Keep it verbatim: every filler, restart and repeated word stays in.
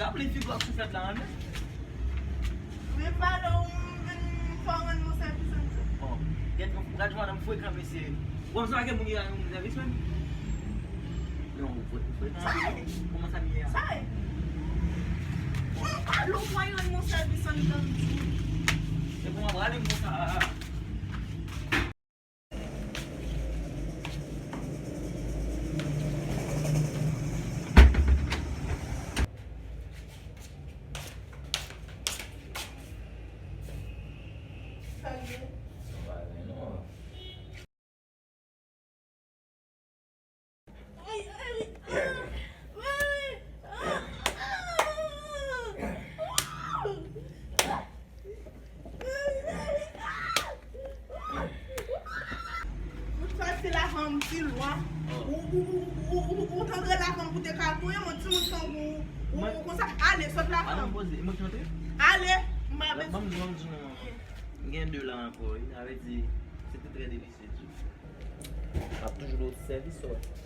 Ap li fi w ap souflèt la, men. Wi, pale w vin fè w rann mwen sèvis ann. Bon, gen yon gad yon madanm frekan, mesye. Ou konn sa ke moun ki rann moun sèvis, men? Non, ou frekan. Sa ye? Kòman sa m ye a? Sa ye? Ou pale w pral rann mwen sèvis anndan. Se pou mwen prale m konsa. Ou t pase lajan m ti lwen. Ou, ou, ou, ou, ou, ou t antre lajan m pou te ka touye mwen, timoun tankou ou, ou, ou konsa, ale, sot lajan m. Madanm poze, e mwen ki antre? Ale, m pa bezwen. Ban m di, ban m di non, manman. M gen de la ankò, wi. Sa vle di, se te trè delisye tou. M ap toujou ba w ti sèvis, wè.